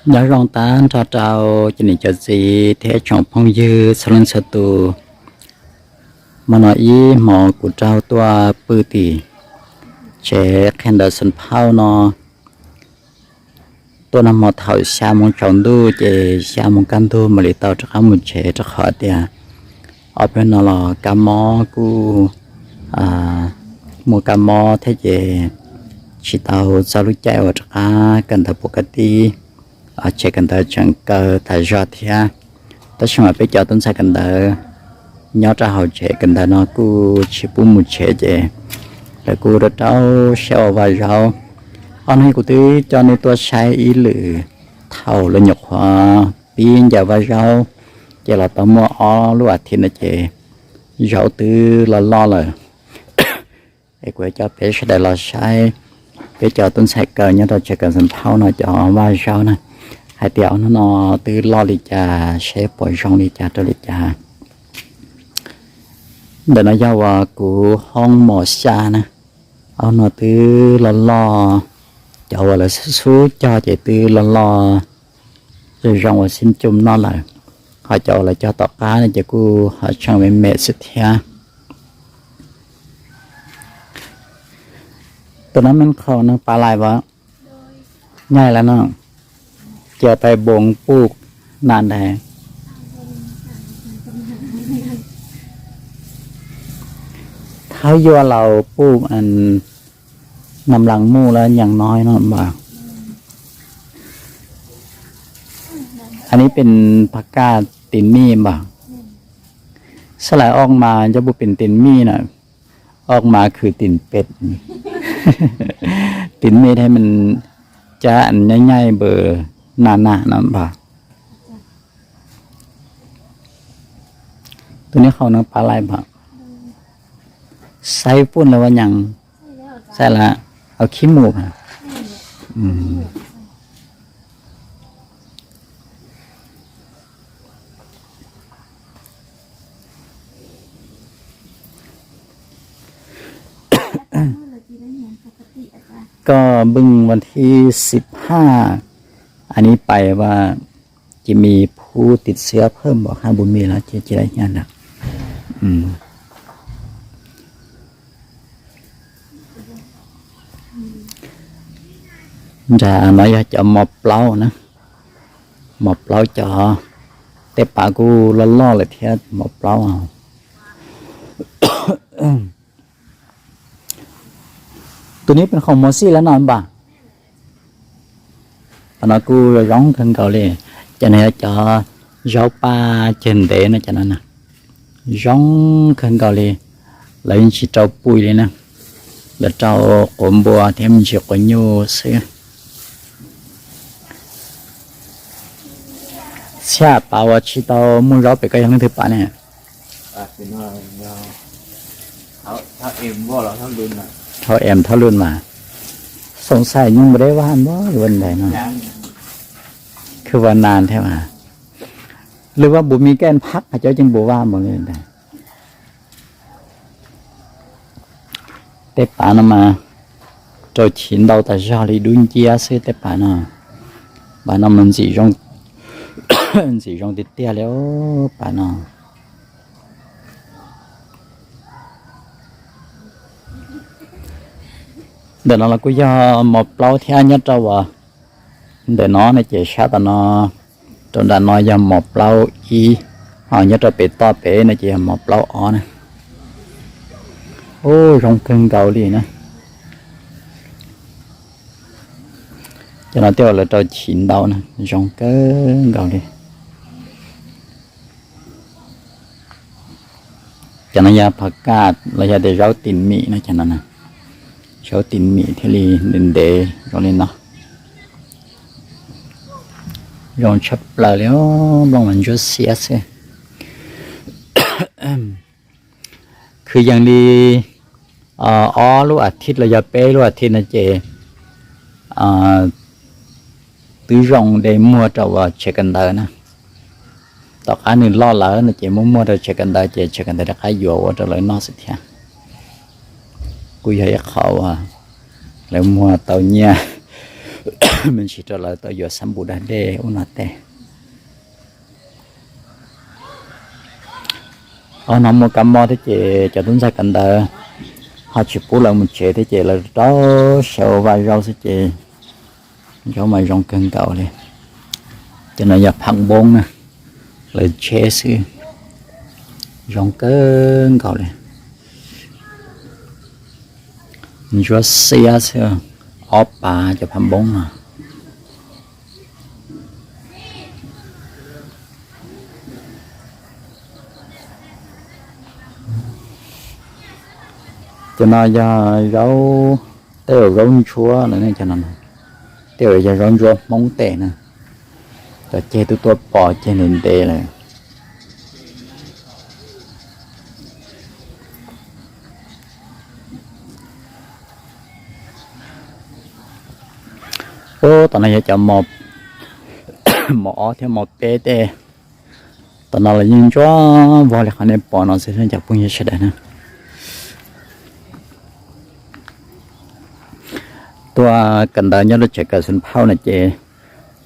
Nyob zoo tag nrho rau cov niam cov txiv thiab tsoom phooj ywg txhua leej txhua tus. Hmo no ib hmos kuv raug tuaj pw tim tsev qhia ntawv Xeev Phauj no. Tuaj nag hmo thaum xya moo tsaus ntuj ces xya moo kaj ntug mam li tau rov qab mus tsev rau qhov tias ob peb hnub no los kab mob kuj muaj kab mob thiab ces tsis tau txog lub caij uas rov qab kawm ntawv pus kab tib, tsev kawm ntawv tseem kaw tas zog thiab. Tab sis mas peb cov tub ntxhais kawm ntawv nyob rau hauv tsev kawm ntawv no kuj tsis pub mus tsev ces lawv kuj rau rau siab ua vaj zaub. Ob hnub kuv twb coj nej tuaj saib ib lwm thaum lawv nyuam qhuav pib ncaws vaj zaub, ces los tau muaj ob lub as thiv no ces zaub twb loj loj lawm. Es kuv coj peb sawv daws los saib peb cov tub ntxhais kawm nyob rau tsev kawm Xeev Phauj no cov vaj zaub na, hais tias ob hnub no twb loj li cas, saib puas zoo li cas rau li cas. Ntawm no yog uas kuv hoob mos xya na, ob hnub no twb loj loj, cov uas lawv xub xub cog ces twb loj loj zoo zoo ua xib cum noj lawm, ho cov uas lawv cog tom qab no ces kuj ho tseem me me xwb thiab. Tus no me qhau no pa lais as, nyaij lawm no, ces pais boos puj na ntais. Thawb yuav laus puj nam las muj lawm nyeem no no npam. Anij pes pas kaj tis mij npam. Sab lawm oj mas cov puj pes tis mij na, oj mas khwv tis pes, tis mij thiab me cab nyaij nyaij npawm na na no npam. Tus neb qhau no pa lais npam. Saib puj lawm ua nyeem, saib lawm, au khib mus. Koj npwj vas thib xib haj, anij pais vas, ces me phu tis xiab phawj npaum haj npus me los ces cia lawm. Nram no yog cov mos plaub na, mos plaub cov, tej pas kuj loj loj lawm thiab mos plaub. Tus neb pes qhov mos xij lawm no npam. Qhov no kuj zoo kawg nkaus li. Cov no yog cov zaub paj ceg ntev no, cov no zoo kawg nkaus li. Lawv yeej tsis rau pui li na, lawv rau quav npua thiab me ntsis quav nyuj xwb. Txhiaj pav uas tsis tau muaj zaub pem koj yog leej twg pav ne? Thauj em thauj lun mas, xoom xais nyuj npua deb vaj npua luaj ntais no, khwv vaj nas thiab mas, lwm vaj npus me kaj phab has cov ceeb npus vaj npus li ntawd. Tej pas no mas rau chiv ntau tas zog li dub nciab xwb tej pas no. Pas no mas ntxim zoo tiag tiag li pas no. Ntawm no los kuj yog mos plaub thiab nyob rau as, ntawm no no ces sab tom no, rau nram no yog mos plaub ib, ho nyob rau pem toj pem no ces yog mos plaub ob na. Ub, zoo kawg nkaus li na. Cov no tej uas lawv rau chiv ntau na, zoo kawg nkaus li. Cov no yog phav kaj los yog tias zaub tim mim no, cov no zaub tim mim thiaj li ntev ntev zoo li no. Zoo tshaj plaws li, nplooj mas ntsuab xiab xwb. Khwv yees li ob lub as thiv los yog peb lub as thiv no ces twb zoo de muag rau tsev kawm ntawv na. Tom qab nws loj lawm no ces muab muag rau tsev kawm ntawv ces tsev kawm ntawv rov qab yuav ua rau lawv noj xwb thiab. Kuj yog ib qho uas lawv muag tau nyiaj me ntsis rau lawv tau yuav xab npum dag dej ub no tej. Ob hnub muaj kab mob thiab ces cov tub ntxawg kawm ntawv ho tsis pub lawv mus tsev thiab ces lawv rau siab ua vaj zaub xwb ces zaub mas zoo kawg nkaus li. Cov no yog phaj npoob na, lawv tsheb xwb, zoo kawg nkaus li. Ntsuab xiab xwb, ob pab cov phaj npoob no. Cov no yog zaub, tej zaub ntsuab lawm ne, cov no tej zaum yog zaub ntsuab Hmoob tej na. Cov ceg twb tuaj pom ceg ntev ntev lawm. Ub, tom no yog cov mos ob thiab mos peb tej. Tom no los yeej ntsuab vog li qhov nej pom no xwb cov phooj ywg sawv daws na. Tuaj kawm ntawv nyob rau tsev kawm xeev phauj no ces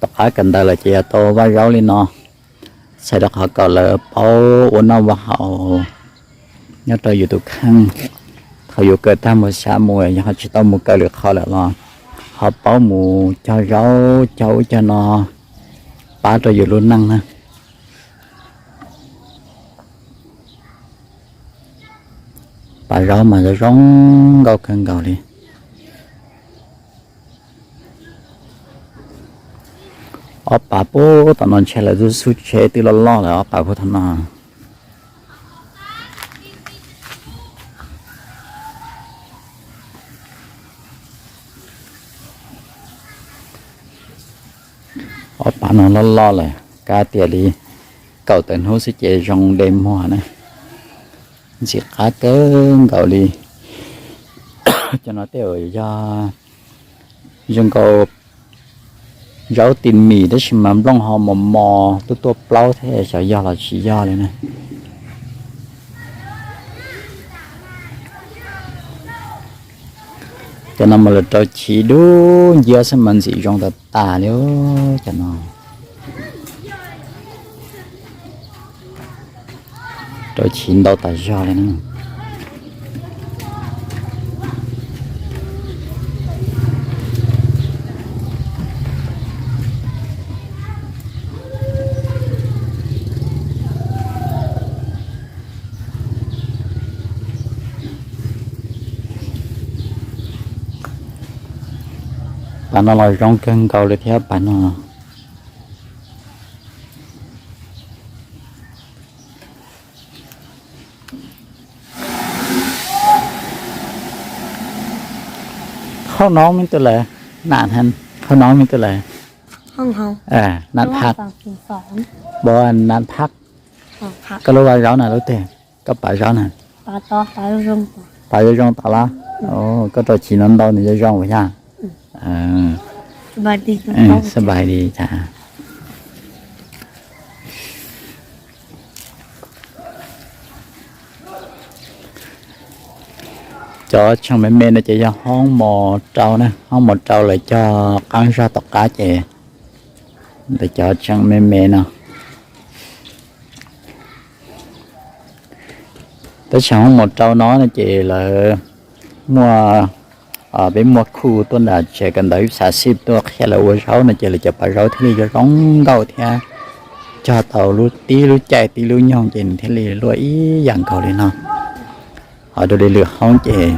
tom qab kawm ntawv lawm ces yog tau vaj zaub li no, txhais rau qhov kom lawv paub ua noj ua haus nyob rau yus tus kheej. Thaum yus kawm tag mus xyav mus yog ho tsis tau mus kawm lwm qhov lawm los ho paub mus cog zaub cog ub cog no pab rau yus lub neej na. Pab zaub mas zoo zoo nkauj kawg nkaus li. Ob pab puag tom no ntshe lawv xub tsheb twb loj loj lawm ob pab puag tom no. Ob pab no loj loj lawm, kab tias li kaum tawm hnub xwb ces zoo de muag na. Ntxim qab kawg nkaus li. Cov no tej zaum yog zoo nkaus zaub tis mis tab sis mas nplooj ho mos mos tuaj tuaj plaub thiab xyov yog los tsis yog li na. Cov no mas lawv rau chiv dub nciab xwb mas ntxim zoo tas tas li cov no. Rau chiv ntau tas zog li na. Pas no los zoo kawg nkaus li thiab pas no. Khauj no mej tuaj lawm, nam, khauj no mej tuaj lawm. Nam phaj, nam phaj. Koj lub vaj zaub na lub twg? Koj pas zaub na. Pas zoo zoo tod los? Koj rau chiv no ntau nws zoo zoo puas yog? Xab npais li cas. Cov tseem me me no ces yog hoob mos rau na, hoob mos rau lawv cog qaab zog tom qab ces lawv cov tseem me me no. Tab sis hoob mos rau no no ces lawv muaj, peb muaj khu tuaj nram tsev kawm ntawv ib xav xij tuaj qhia lawv ua zaub no ces lawv cov pas zaub thiaj li zoo zoo nkauj thiab cog tau lub tib lub caij tib lub nyoog ces nws thiaj li luaj ib yam nkaus li no. Ho dua li lwm hoob ces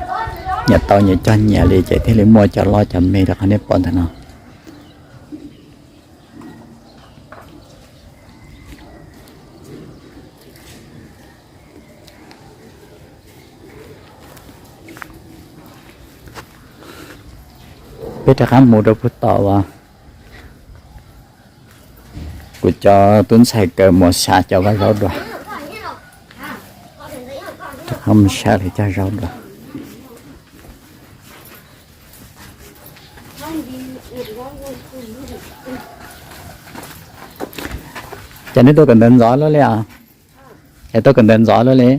nyias tau nyias cog nyias li ces thiaj li muaj cov loj cov me rau qhov nej pom ntawm no. Peb rov qab mus rau puag tom uas kuv cov tub ntxhais kawm mus xyaw cov vaj zaub dua. Rov qab mus saib lawv cog zaub dua. Ces nej tuaj kawm ntawv ntxov luaj li os? Es tuaj kawm ntawv ntxov luaj li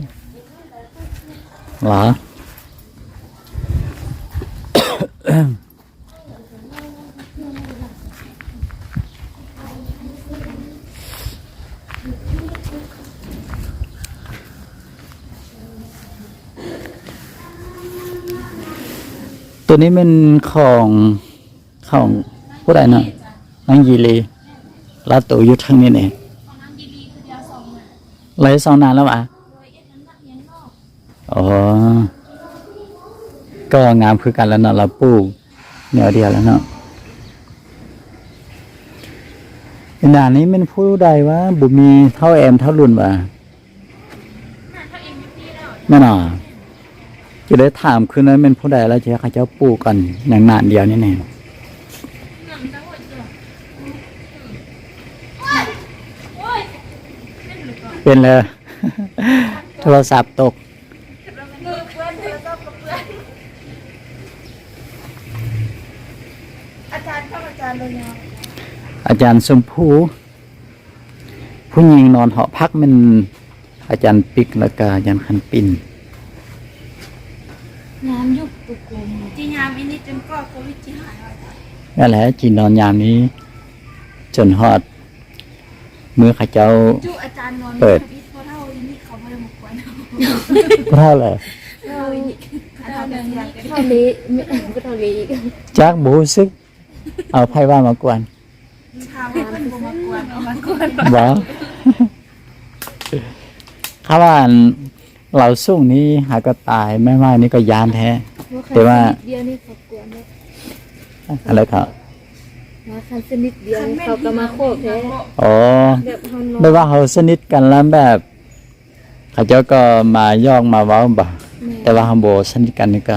los? Tus no mas khoom, khoom pub dais no, nab yis li, lab tus yug theej ni ne. Lawv xoo nas lawm as. Koj ngam khwv kas lawm no los puj nyob diav lawm no. Nas ni mej pub dais vas bus mis thauj em thauj lun vas. Mej no, ces lawv tham khwv no mej pub dais lawm ces koj cov puj kom nyeem nas diav ni ne. Peb lawv,โทรศัพท์ตก อาจารย์ชมพู ผู้หญิงนอนหอพักมัน อาจารย์ปิ๊กแล้วก็อาจารย์คันปิ่น นั่นแหละ จีนอนยามนี้ จนฮอดมื้อเขาเจ้าเปิด ผู้เฒ่าเหรอ ผู้เฒ่านี้ ผู้เฒ่านี้อีก จักบ่ฮู้สึก เอาไผว่ามากวน บ่ เขาว่าอัน เราสูงนี้หาก็ตาย ไม่ไหวนี่ก็ย้านแท้ แต่ว่า อะไรครับ มาคันสนิทเดียวนี่เขาก็มาโคกแท้ อ๋อ แบบเฮานอน แบบว่าเขาสนิทกันแล้วแบบ เขาเจ้าก็มาหยอกมาเว้าบ่ แต่ว่าเขาบ่สนิทกันนี่ก็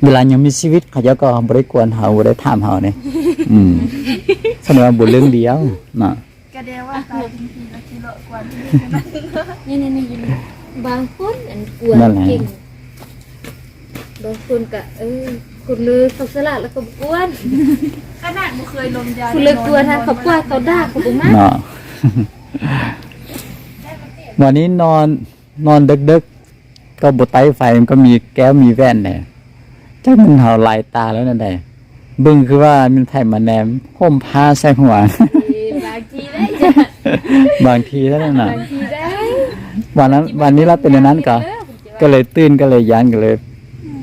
เวลายังมีชีวิตเขาเจ้าก็บ่ได้กวนเขาบ่ได้ถามเขาเนี่ย อืม แสดงว่าบ่เรื่องเดียวเนาะ ก็เดียวว่าตายจริงๆแล้วคิดเลาะกวนที่นี่ นี่นี่นี่อยู่นี่ บางคนอันกวน นั่นแหละ เก่ง บางคนก็ เออ คนเลยเขาสละแล้วก็บ่กวน ขนาดบ่เคยลมยา คนเลยกวนนะเขากวนเขาด่าเขาบ่มาก เนาะ วันนี้นอน นอนดึกๆ ก็บ่ใต้ไฟมันก็มีแก้วมีแว่นเนี่ย จักมันเฮาลายตาแล้วนั่นใด เบิ่งคือว่ามันไผมาแนม ห่มผ้าใส่หัว บางทีได้จ้ะ บางทีแล้วนั่นน่ะ บางทีได้ วันนั้น วันนี้เราเป็นอย่างนั้นก็ ก็เลยตื่น ก็เลยย้าน ก็เลย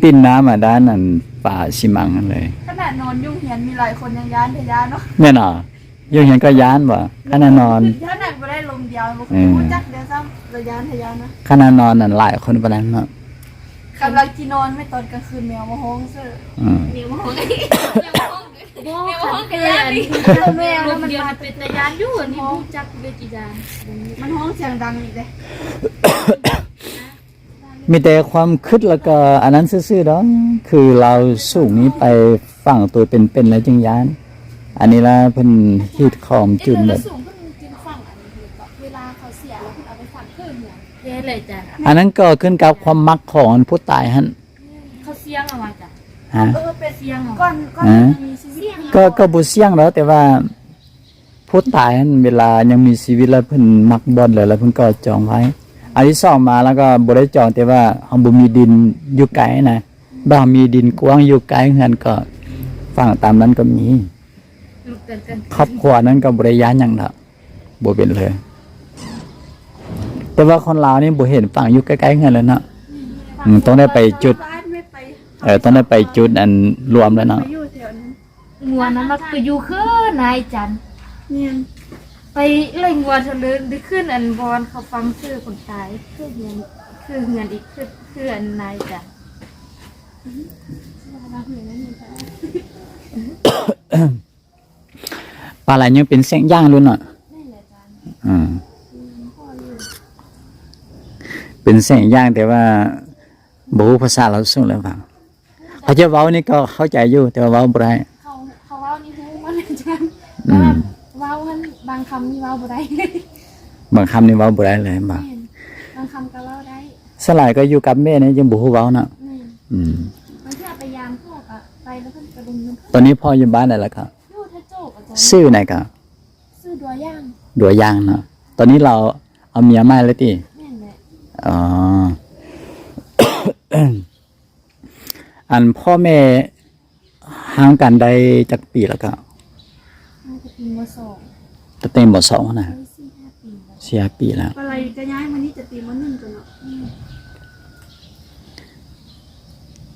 ปิ้นน้ำมาด้านอันฝาชีมังนั่นเลย ขนาดนอนอยู่เฮียนมีหลายคนยังย้านแท้ย้านเนาะ แม่นเหรอ อยู่เฮียนก็ย้านบ่ ขนาดนอน ย้านหนักบ่ได้ลมเดียวบ่ฮู้จักเดียวซ้ำ ก็ย้านแท้ย้านนะ ขนาดนอนนั่นหลายคนปานนั้นเนาะ กำลังที่นอนไม่ตอนกลางคืนแมวมาฮ้องเซ่อ อืม แมวมาฮ้อง แมวมาฮ้อง บ่ แมวมาฮ้องก็ย้าน แมวมันมาเป็นตาย้านอยู่ อันนี้ฮู้จักเลยกี่ย้าน มันฮ้องเสียงดังอีกเลย มีแต่ความคิดแล้วก็อันนั้นซื่อๆดอก คือเราสูงนี้ไปฝังตัวเป็นๆแล้วจึงย้าน อันนี้ละเพิ่นฮีดคอมจุนแบบ สูงขึ้นจริงฝั่งอันนี้ก็เวลาเขาเสียแล้วเพิ่นเอาไปฝังเพิ่มเนี่ย แย่เลยจ้ะ อันนั้นก็ขึ้นกับความมักของผู้ตายหั่น เขาเสี่ยงเอาไว้จ้ะ ฮะ เออเป็นเสี่ยงเอา ก่อนก่อน ฮะ มีชีวิต ก็ก็บ่เสี่ยงดอก แต่ว่า ผู้ตายหั่นเวลายังมีชีวิตแล้วเพิ่นมักบ่อนเลยแล้วเพิ่นก็จองไว้ อันที่สองมาแล้วก็บ่ได้จอง แต่ว่าเฮาบ่มีดินอยู่ไกลนะ บ่ามีดินกว้างอยู่ใกล้เฮือนก็ฝังตามนั้นก็มี ครอบครัวนั้นก็บ่ได้ย้านหยังดอก บ่เป็นเลย แต่ว่าคนลาวนี่บ่เห็นฝังอยู่ใกล้ๆเฮือนเลยเนาะ อืม ต้องได้ไปจุด เออ ต้องได้ไปจุดอันรวมแล้วเนาะ งัวนั้นมันก็อยู่คือนายจัน เนี่ย ไปไล่งัวเถอะเลยได้ขึ้นอันบอนเขาฟังชื่อคนตาย คือเฮือน คือเฮือนอีก คือ คืออันนายจัน ปลาไหลยังเป็นเสี้ยงย่างรุ่นเนาะ อืม เป็นเสี้ยงย่าง แต่ว่าบ่ฮู้ภาษาลาวสูงหรือเปล่า เขาจะเว้านี่ก็เข้าใจอยู่ แต่ว่าเว้าบ่ได้ เขาเขาเว้านี่ฮู้หมดเลยจ้ะ อืม แต่ว่าเว้ามันบางคำนี่เว้าบ่ได้ บางคำนี่เว้าบ่ได้เลยบ่ แม่น บางคำก็เว้าได้ ส่วนหลายก็อยู่กับแม่นี่ยังบ่ฮู้เว้าเนาะ แม่น อืม บางเทื่อไปยามพ่อก็ไปแล้วเพิ่นก็บ่มี ตอนนี้พ่ออยู่บ้านไหนแล้วครับ อยู่ท่าโจกอาจารย์ ชื่อไหนครับ ชื่อดัวย่าง ดัวย่างเนาะ ตอนนี้เราเอาเมียใหม่แล้วติ แม่นแหละ อ๋อ อันพ่อแม่ห่างกันได้จักปีแล้วครับ น่าจะปี ม.สอง ตั้งแต่ ม.สอง นะ ได้สี่ห้าปีแล้ว สี่ห้าปีแล้ว ปลาไหลก็ย้ายมานี่จะปี ม.หนึ่ง ก่อนเนาะ อืม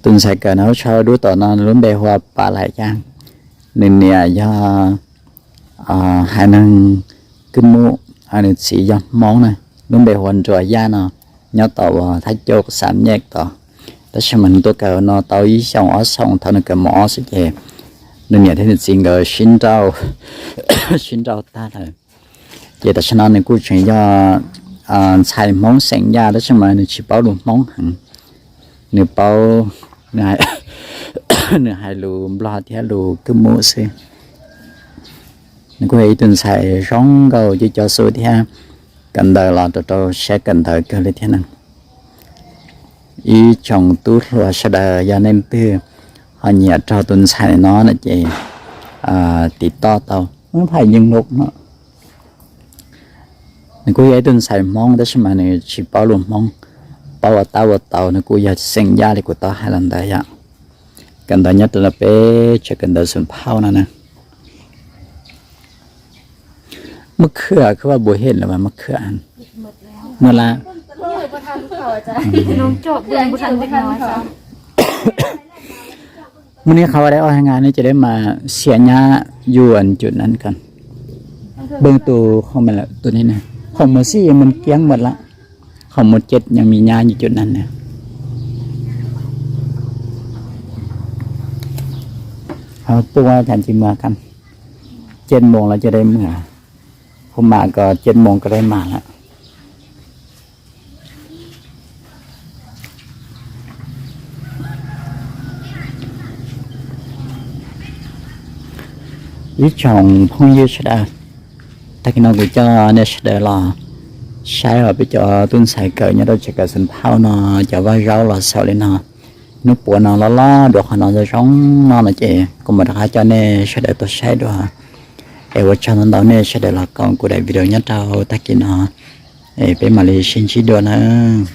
Tus ntxhais kawm no lub tsho dub tom no nws lub npe hu ua Pas Lais Yaj. Nws niam yog haiv neeg Kwj Mub, nws txiv yog Hmoob na, lub npe hu ua Nruas Yaj no, nyob tom uas Thaj Cauj Xam Nyej tod. Tab sis mas nws tuaj kawm no tau ib xyoos ob xyoos, thaum nws kawm mos ob xwb ces nws niam thiab nws txiv nkawd sib nrauj, sib nrauj tag lawm. Ces tam sim no nws kuj tseem yog ntxhais Hmoob xeem Yaj tab sis mas nws tsis paub lus Hmoob heev. Nws paub, nws hais lus Nplog thiab lus Kwj Mub xwb. Nws kuj yog ib tug ntxhais zoo nkauj cov xub thiab, kawm ntawv los rau rau siab kawm ntawv kawg li thiab ne. Ib tsoom tub hluas sawv daws yog nej leej twg ho nyiam raug tus ntxhais no no ces tim toj tau, phaj yeej lub no. Nws kuj yog ib tug ntxhais Hmoob tab sis mas nws tsis paub lus Hmoob, paub ua tab ua taus, nws kuj yog xeem Yaj li kuv tau hais los ntawd yom. Kawm ntawv nyob rau peb tsev kawm ntawv Xeem Phauj no na. Muaj khwm khwb vaj bu hem los mas muaj khwm. Muaj lab. Muaj nej qhov dai ob ha nga nej ces dai mas xiam nyab yuam cum nan ko. Bej tus khoom mus xij mus kiab mus lawm, khoom mus cem nyab mi nyab yuam cum nan na. Puj cas tsis mus, cem moos los ces dai mus, hu mam kom cem moos kom dai mas lawm. Ib tsoom phooj ywg sawv daws, tag kis no kuv coj nej sawv daws los saib os peb cov tub ntxhais kawm nyob rau tsev kawm Xeem Phauj no, cov vaj zaub los xaus li no. Hnub puav no loj loj dua qhov no zoo zoo no no ces kuv mam rov qab coj nej sawv daws tuaj saib dua. Es ua tsaug ntau ntau nej sawv daws los koom kuv daim video nyob rau tag kis no, es peb mam li sib ntsib dua nawb.